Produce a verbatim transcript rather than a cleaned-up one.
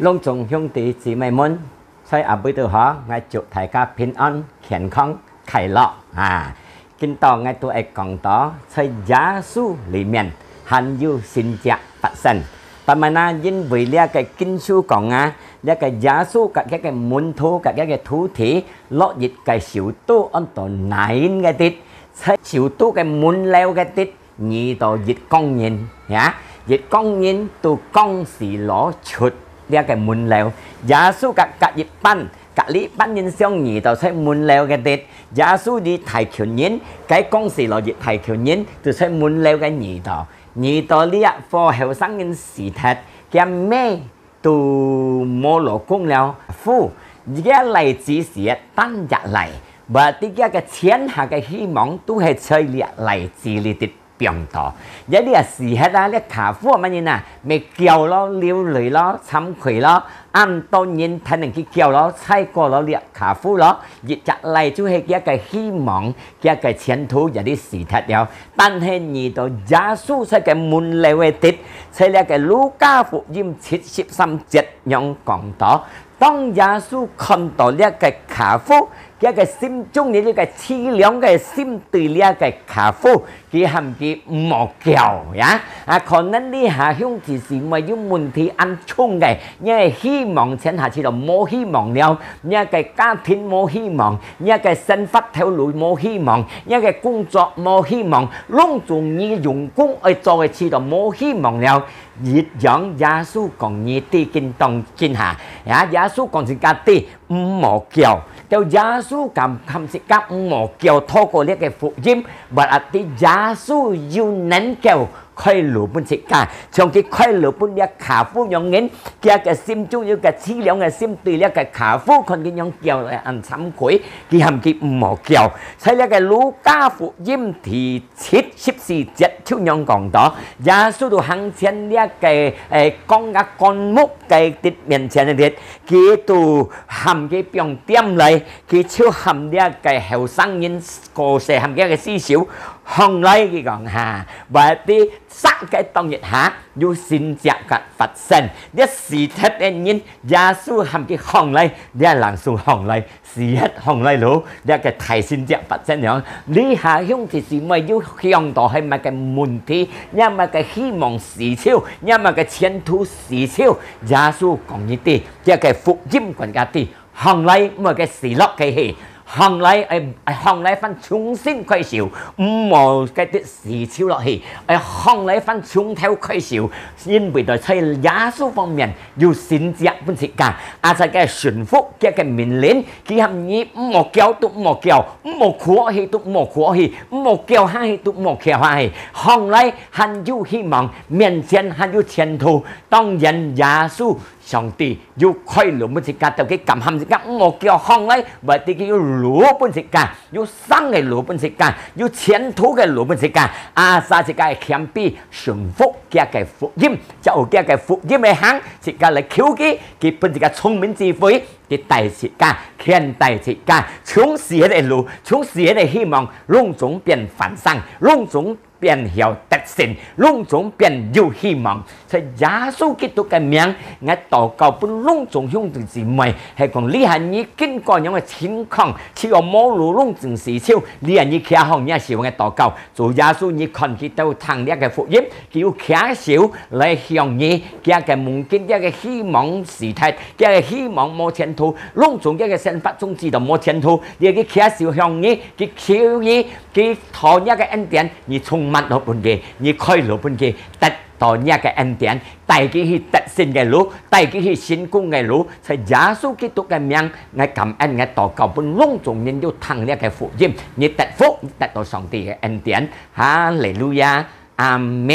攏總兄弟姊妹們，在這位都好，𠊎祝大家平安、健康、快樂啊！今朝𠊎都愛講到，在耶穌裡面還有神蹟發生。但係呢，因為這个經書講啊，這个耶穌佮佢个門徒、佮佢个徒弟落入个首都安到拿因个地，在首都个門樓个地， 遇到一幫人，呀，一幫人都扛水籮出這个門樓。耶穌佮，佮一班，佮這班人相遇到在門樓个地，耶穌一大群人，該扛水籮一大群人，都在門樓个遇到。遇到這伙後生人死忒，厥姆 都無老公了，父，這个倈子死忒，等厥倈，berarti厥个全下个希望都係在這倈子裡肚放到。這這死忒啊，這寡婦麼人啊，乜噭咯，流淚咯，慚愧咯，恁多人聽人去噭咯，猜過咯，這寡婦咯，一隻倈就係厥个希望， 厥个前途也都死忒了。但係遇到耶穌在个門樓个地，在這个路加福音七十三節樣講到，當耶穌看到這个寡婦，厥个心中有這个淒涼个心對這个寡婦，佢喊佢毋好噭呀。啊，可能這下兄弟姊妹有問題恁重个，你个希望全下去到無希望了， 若个家庭無希望，若个生活頭路無希望，若个工作無希望，攏總你用功愛做个事都無希望了。一樣耶穌講你知今當今下，呀，耶穌講自家知，毋好噭。到耶穌敢喊自家毋好噭，透過這个福音，berarti耶穌有能夠 開路分自家，像佢開路分這寡婦樣人，厥个心中有个淒涼个心，對這个寡婦看佢樣噭來恁慚愧，佢喊佢毋好噭。在這个路加福音第七十四節就樣講到，耶穌都行前這个，誒，扛个槓木个地面前个地，佢都喊佢放恬來，佢就喊這个後生人過世，喊厥个屍首䟘來，佢講哈，berarti 煞个當一下，有神蹟个發生。這死忒个人，耶穌喊佢䟘來，這人就䟘來，死忒䟘來咯，這个大神蹟發生了。這下兄弟姊妹有想到係麼个問題，若麼个希望死透，若麼个前途死透，耶穌講你知，這个福音講自家知， 䟘來，毋好个死落去去。䟘來，愛，愛䟘來翻重新開始，毋好該兜死透落去，愛䟘來翻從頭開始，因為在耶穌方面有神蹟分自家。啊，在該順服厥个命令，佢喊你毋好噭都毋好噭，毋好噭下去都毋好噭下去，毋好噭下去都毋好噭下去。䟘來還有希望，面前還有前途。當然，耶穌 上帝有開路分自家，到佢敢喊自家毋好噭䟘來，berarti佢有路分自家，有生个路分自家，有前途个路分自家。Asal自家謙卑順服厥个福音，照厥个福音个行，自家來求佢，佢分自家聰明智慧，佢帶自家，牽帶自家，從死忒个路，從死忒个希望，攏總變翻生，攏總 變曉得勝，攏總變有希望。在耶穌基督个名，𠊎禱告分攏總兄弟姊妹，係講這下你經過樣个情況，就無路攏總死透，這下你擎䟘若手，𠊎禱告，主耶穌，你看佢兜聽這个福音，佢有擎手來向你，厥个夢境，厥个希望死忒，厥个希望無前途，攏總厥个生活總之都無前途，這个擎手向你，佢求你， 佢討若个恩典，你充滿落分佢，你開路分佢，得到若个恩典，帶佢去得勝个路，帶佢去成功个路。在耶穌基督个名，𠊎感恩，𠊎禱告，分攏總人有聽這个福音，你得福，你得到上帝个恩典。哈利路亞，阿門。